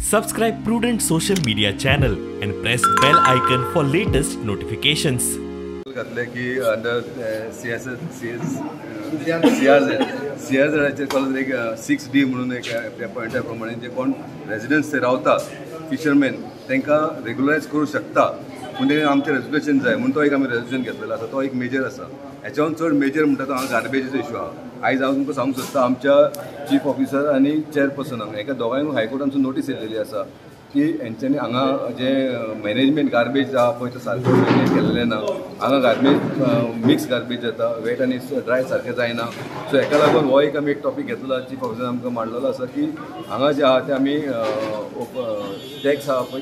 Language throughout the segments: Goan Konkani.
Subscribe Prudent social media channel and press bell icon for latest notifications. घातले की under C S C S C R Z C R झेडाचेर call एक 6D म्हणून एक त्या पॉयंटा प्रमाणे जे कोण रेजिडंट्स ते रावता फिशरमॅन तांकां रेगुलरायज करूं शकता पूण ते आमचें रेजोल्युशन जाय म्हणून तो एक आमी रेजोल्युशन घेतलेलो आसा. तो एक मेजर आसा. हेच्याहून चड मेजर म्हणटा तो हांगा गार्बेजीचो इशू आहा. आयज हांव तुमकां सांगूंक सोदता आमच्या चीफ ऑफिसर आनी चेअरपर्सनाक एका दोगांयकूय हायकोर्टांतसून नोटीस येयलेली आसा की हेंच्यांनी हांगा जे मॅनेजमेंट गार्बेज आहा पळय तें सारकें मॅनेज केल्लें ना. हांगा गार्बेज मिक्स गार्बेज जाता, वेट आनी ड्राय सारकें जायना. सो हेका लागून हो एक आमी एक टॉपीक घेतलो, चीफ ऑफिसर आमकां मांडलेलो आसा की हांगा जे आहा ते आमी टॅक्स आहा पळय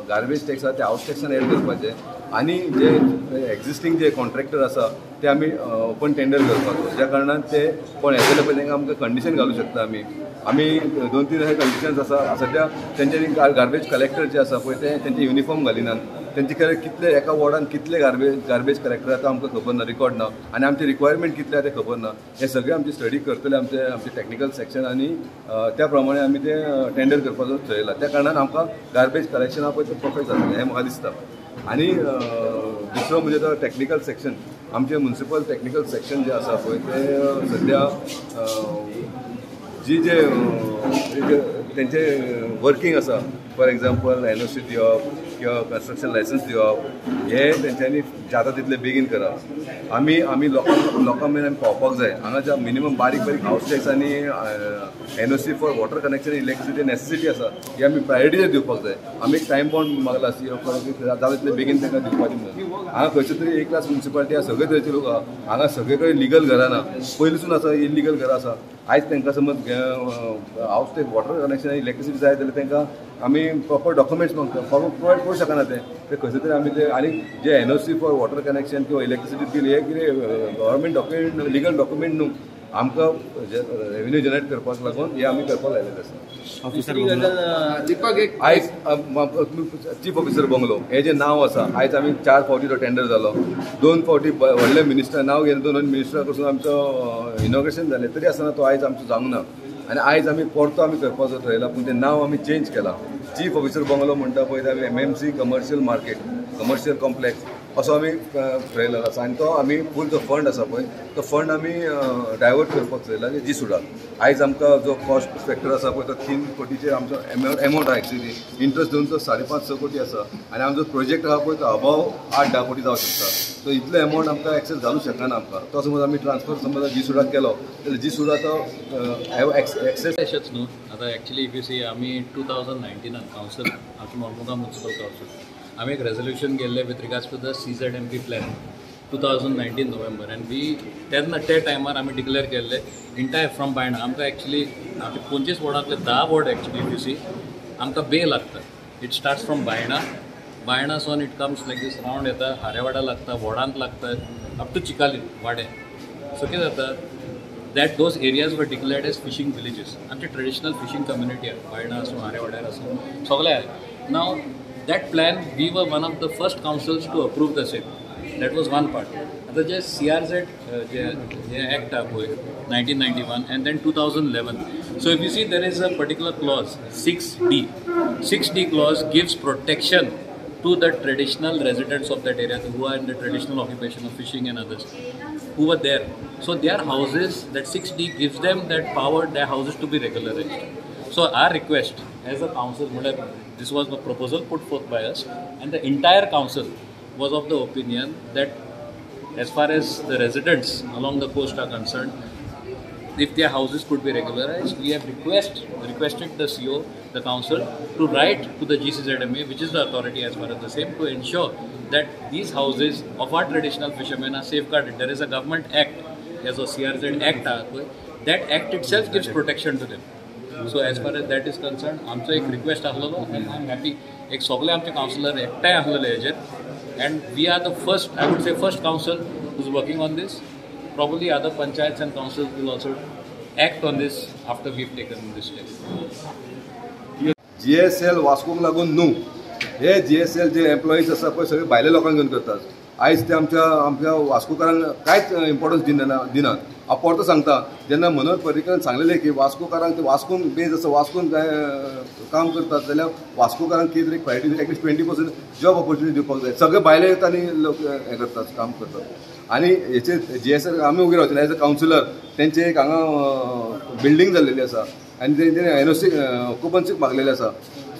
गार्बेज टॅक्स आहा ते हावस टॅक्सान एड करपाचें आनी जे एक्झिस्टींग जे कॉन्ट्रॅक्टर आसा ते आमी ओपन टेंडर करपाचो, ज्या कारणान ते कोण येतले पळय तांकां आमकां कंडिशन घालूं शकता. आमी आमी 2-3 अशे कंडिशन्स आसा सद्या. तेंच्यांनी गार्बेज कलेक्टर जे आसा पळय ते तेंचे युनिफॉर्म घालिनात. तेंचे कडेन कितले एका वॉर्डान कितले गार्बेज कलेक्टर आसा आमकां खबर ना, रिकॉर्ड ना, आनी आमचे रिक्वायरमेंट कितले आहा तें खबर ना. हे सगळें आमची स्टडी करतले आमचे आमचे टॅक्निकल सेक्शन आनी त्या प्रमाणे आमी ते टेंडर करपाचो थरयला. त्या कारणान आमकां गार्बेज कलेक्शन आहा पळय तें परफेक्ट जातलें हें म्हाका दिसता. आनी दुसरो म्हणजे तो टॅक्निकल सेक्शन, आमचें म्युनिसिपल टॅक्निकल सेक्शन जें आसा पळय तें सद्या जी जे तेंचे वर्कींग आसा, फॉर एग्जाम्पल एनओसी दिवप किंवा कन्स्ट्रक्शन लायसन्स दिवप, हे तेंच्यांनी जाता तितले बेगीन करप. आमी आमी लोकां मेरेन आमी पावपाक जाय. हांगा ज्या मिनिमम बारीक बारीक हावस टॅक्स आनी NOC for water connection electricity necessity आसा ही आमी प्रायोरिटीचेर दिवपाक जाय. आमी एक टायम बाउंड मागला जाता तितले बेगीन तांकां दिवपाचें म्हणून. हांगा खंयचे तरी एक क्लास म्युनिसिपालिटी आसा, सगळे तरेचे लोक आहा हांगा, सगळे कडेन लिगल घरां ना, पयलींसून आसा इलिगल घरां आसा. आयज तांकां समज हावस टॅक्स वॉटर कनेक्शन आनी इलेक्ट्रिसिटी जाय जाल्यार तांकां आमी प्रॉपर डॉक्युमेंट्स मागता, प्रोवायड करूं शकना ते खंयचे तरी आमी ते. आनी जे एनओसी फॉर वॉटर कनेक्शन किंवा इलेक्ट्रिसिटी बील हे कितें गव्हर्मेंट डॉक्युमेंट, लिगल डॉक्युमेंट न्हू, आमकां रेवेन्यू जनरेट करपाक लागून हे आमी करपाक लायलेलें आसा. आयज चीफ ऑफिसर बंगलो हें जें नांव आसा, आयज आमी 4 फावटी तो टेंडर जालो, 2 फावटी व्हडले मिनिस्टर नांव घेवन 2 मिनिस्टरा कडसून आमचो इनॉग्रेशन जालें, तरी आसतना तो आयज आमचो जावंक ना. आनी आयज आमी परतो आमी करपाचो थरयला, पूण तें नांव आमी चेंज केलां. चीफ ऑफिसर बंगलो म्हणटा पळय ते आमी MMC commercial market, commercial complex असो आमी थरयलेलो आसा. आनी तो आमी फूल जो फंड आसा पळय तो फंड आमी डायवर्ट करपाक थरयला जी सुडाक. आयज आमकां जो कॉस्ट फॅक्टर आसा पळय तो 3 कोटीचेर आमचो एमावंट आहा, एक्चुली इंट्रस्ट धरून तो 5.5-6 कोटी आसा आनी आमचो प्रोजेक्ट आहा पळय तो अबाव 8-10 कोटी जावंक शकता. सो इतलो एमावंट आमकां एक्सेस घालूंक शकना आमकां. तो समज आमी ट्रान्सफर समज जी सुडाक केलो जाल्यार जी सुडा तो एक्सेस तशेंच न्हू. आतां एक्चुली if you see आमी 2019 कावन्सिल, आमचे मर्मुगांव म्युनिसिपल कावन्सिल, आमी एक रेजोल्युशन केल्लें with regards to the CZMP plan 2019 November, and we तेन्ना ते टायमार आमी डिक्लेअर केल्ले इंटायर फ्रॉम बायणा. आमकां एक्चुली आमचे 25 वॉर्डांतले 10 ward actually if you see आमकां बे लागता. It starts from Baina, Baina soon it comes like this round येता, हारेवाडा लागता, वॉर्डांत लागता, अप टू चिकाली वाडे. सो कितें जाता that those areas were declared as fishing villages. आमची ट्रेडिशनल फिशींग कम्युनिटी आहा, बायणा आसूं हारेवाड्यार आसूं सगळे आहा. Now that plan, we were one of the first councils to approve the same. That was one part. आतां जे CRZ जे एक्ट आहा पळय 1991 and then 2011. So if you see there is a particular clause 6D. 6D clause gives protection to the traditional residents of that area who are in the traditional occupation of fishing and others who were there. So their houses, that 6D gives them that power, their houses to be regularized. So our request as a council, this was the proposal put forth by us, and the entire council was of the opinion that as far as the residents along the coast are concerned, if their houses could be regularized, we have requested the CO, the council, to write to the GCZMA, which is the authority as far as the same, to ensure that these houses of our traditional fishermen are safeguarded. There is a government act, as a CRZ Act, that act itself gives protection to them. So as far as that is concerned, आमचो एक रिक्वेस्ट आसलेलो and I am happy एक सगळे आमचे कावन्सिलर एकठांय आसलेले हेजेर, and we are the first, I would say first council who is working on this. Probably other panchayats and councils will also act on this after we've taken this step. GSL वास्कोक लागून न्हू, हे GSL जे एम्प्लॉईज आसा पळय सगळे भायल्या लोकांक घेवन करतात. आयज ते आमच्या आमच्या वास्कोकारांक कांयच इम्पॉर्टन्स दिनात. हांव परतो सांगता, जेन्ना मनोहर पर्रीकरान सांगलेलें की वास्कोकारांक ते वास्कोन बेज आसा, वास्कोन काम करतात जाल्यार वास्कोकारांक कितें तरी priority at least 20% job opportunity दिवपाक जाय. सगळे भायले येता आनी लोक हें करतात, काम करतात. आनी हेचे जी एस एल आमी उबे रावचे एज अ कावन्सिलर. तेंचे एक हांगा बिल्डींग जाल्लेली आसा आनी तेंचे एनओसी ऑक्युपन्सीक मागलेले आसा.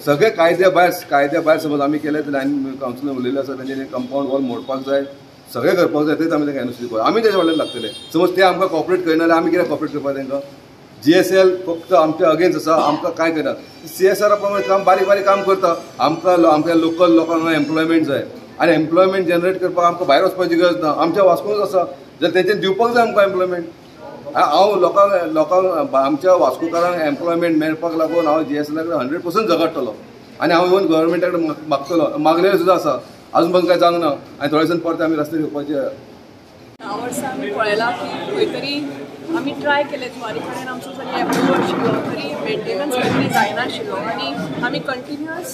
सगळे कायद्या भायर समज आमी केले जाल्यार आनी कावन्सिलर उलयलें आसा, तेंचे कंपावंड वॉल मोडपाक जाय, सगळें करपाक जाय, तेच आमी तांकां एनओसी दिवपाक. आमी तेच्या फाटल्यान लागतले. समज ते आमकां कॉपरेट करना जाल्यार आमी कित्याक कॉपरेट करपाक तांकां? जी एस एल फक्त आमच्या अगेन्स्ट आसा, आमकां कांय करना. सी एस आर प्रमाणे काम बारीक बारीक काम करता. आमकां आमच्या लोकल लोकांक एम्प्लॉयमेंट जाय आनी एम्प्लॉयमेंट जनरेट करपाक आमकां भायर वचपाची गरज ना. आमच्या वास्कोनूच आसा जाल्यार तेंच्यानी दिवपाक जाय आमकां एम्प्लॉयमेंट. हांव लोकांक लोकांक आमच्या वास्कोकारांक एम्प्लॉयमेंट मेळपाक लागून हांव जी एस एला कडेन 100% झगडटलो आनी हांव इवन गव्हर्मेंटा कडेन मागतलो, मागलेलें सुद्दां आसा, अजून पर्यंत कांय जावंक ना. आनी थोड्या दिसान परत आमी रस्त्यार येवपाचे. ह्या वर्सा आमी पळयलां की खंय तरी आमी ट्राय केलें, जुवारी कडेन आमचो जरी एप्रूवल आशिल्लो तरी मेंटेनन्स खंय जायनाशिल्लो आनी आमी कंटिन्युअस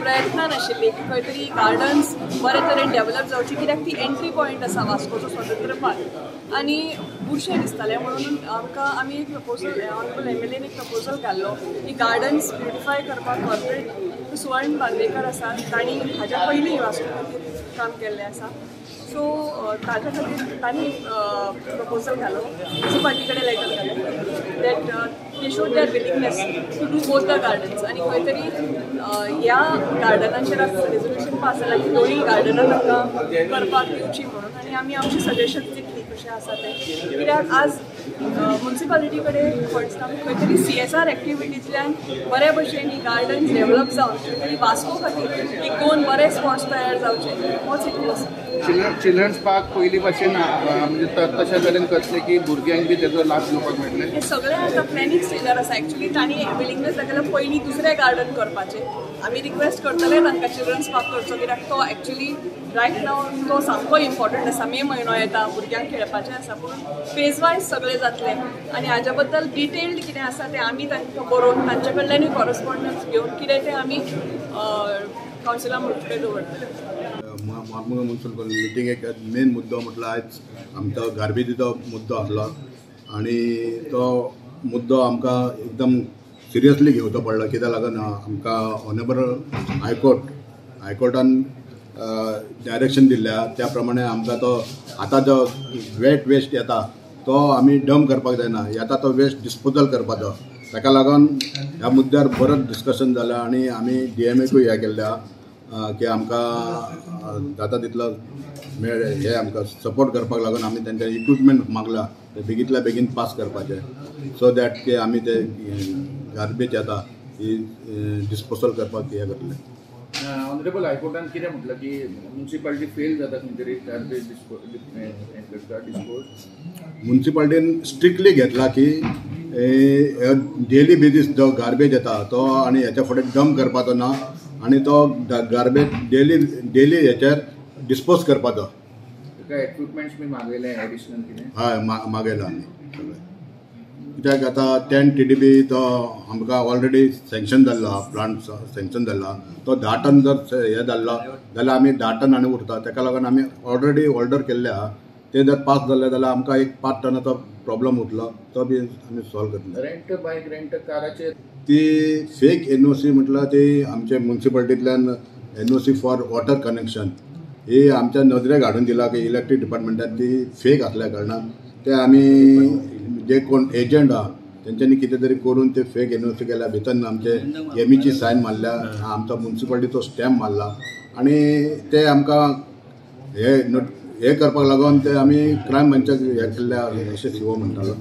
प्रयत्नान आशिल्ली की खंय तरी गार्डन्स बरे तरेन डेवलप जावची, कित्याक ती एंट्री पॉयंट आसा वास्कोचो स्वतंत्र पार्क आनी बुरशें दिसतालें. म्हणून आमकां आमी एक प्रपोजल ऑनरेबल एमएलएन एक प्रपोजल घाल्लो की गार्डन्स ब्युटिफाय करपाक कॉर्पोरेट सुवर्ण बांदेकर आसा, तांणी हाज्या पयलीं वास्को खातीर काम केल्लें आसा. सो ताज्या खातीर तांणी प्रपोजल घालो, म्युनिसिपालिटी कडेन लेटर घालें that they showed their willingness to do both the gardens. आनी खंय तरी ह्या गार्डनाचेर आतां रेजोल्युशन पास जालां की दोनूय गार्डनां तांकां करपाक दिवची म्हणून आनी आमी आमची सजेशन दितली कशें आसा तें. कित्याक आज म्युनिसिपालिटी कडेन फंड्स ना, खंय तरी सी एस आर एक्टिविटींतल्यान बरे भशेन ही गार्डन्स डेवलप जावन खंय तरी वास्को खातीर एक दोन बरे स्पॉट्स तयार जावचे होच हेतू आसा. चिल्ड्रन्स पार्क पयलीं भाशेन म्हणजे तशा तरेन करतले की भुरग्यांक बी तेजो लाभ घेवपाक मेळटले. हे सगळें आतां प्लॅनिंग स्टेजार आसा. एक्चुली तांणी विलिंगनेस दाखयला पयलीं दुसरें गार्डन करपाचें. आमी रिक्वेस्ट करतले तांकां चिल्ड्रन्स पार्क करचो, कित्याक तो एक्चुली रायट नाव तो सामको इम्पॉर्टंट आसा. मे म्हयनो येता, भुरग्यांक खेळपाचें आसा, पूण फेज वायज सगळें जातलें आनी हाज्या बद्दल डिटेल्ड कितें आसा तें आमी तांकां बरोवन तांचे कडल्यानूय कॉरस्पॉन्डन्स घेवन कितें तें आमी कावन्सिला मुखार दवरतले. मार्मुगांव म्युनिसिपल मिटिंगेक मेन मुद्दो म्हटल्यार आयज आमचो गार्बेजीचो मुद्दो आसलो आनी तो मुद्दो आमकां एकदम सिरियसली घेवचो पडलो. कित्याक लागून आमकां ऑनरेबल हायकोर्टान डायरेक्शन दिल्लें त्या प्रमाणे आमकां तो आतां जो वेट वेस्ट येता तो आमी डंप करपाक जायना, येता तो वेस्ट डिस्पोजल करपाचो. ताका लागून ह्या मुद्द्यार बरोच डिस्कशन जालें आनी आमी डीएमएकूय हें केल्लें की आमकां जाता तितलो मेळ हे आमकां सपोर्ट करपाक लागून आमी तेंच्या इक्विपमेंट मागला ते बेगींतल्या बेगीन पास करपाचे, सो that की आमी ते गार्बेज येता ही डिस्पोजल करपाक हें करतले. ऑनरेबल हायकोर्टान कितें म्हटलां की म्युनिसिपालिटी फेल जाता खंय तरी गार्बेज डिस्पोज? म्युनिसिपालिटीन स्ट्रिक्टली घेतला की डेली बेजीस जो गार्बेज येता तो आनी हेच्या फुडें डंप करपाचो ना आनी तो गार्बेज डेली डेली हेचेर डिस्पोज करपाचो. ताका इक्विपमेंट्स बी मागयले एडिशनल कितें? हय, मागयला आमी सगळें. कित्याक आतां 10 TDB तो आमकां ऑलरेडी सँक्शन जाल्लो आहा, प्लांट सँक्शन जाल्लो आहा. तो 10 टन जर हें जाल्लो जाल्यार आमी 10 टन आनी उरता. ताका लागून आमी ऑलरेडी ऑर्डर केल्ले आहा, ते जर पास जाले जाल्यार आमकां एक 5 टनाचो प्रॉब्लम उरलो तो बी आमी सॉल्व करतले. रेंट बायक रेंट काराचेर ती फेक एनओसी म्हटल्यार ती आमचे म्युनिसिपालिटींतल्यान एनओसी फॉर वॉटर कनेक्शन ही आमच्या नदरेक हाडून दिला की इलेक्ट्रीक डिपार्टमेंटान ती फेक आसल्या कारणान ते आमी जे कोण एजंट आहा तेंच्यांनी कितें तरी करून ते फेक एनओसी केल्या. भितर आमचे एमीची सायन मारल्या, आमचो म्युनिसिपालिटीचो स्टॅम्प मारला आनी ते आमकां हे करपाक लागून ते आमी क्रायम ब्रांचाक हें केल्ले अशें शिवो म्हणटालो.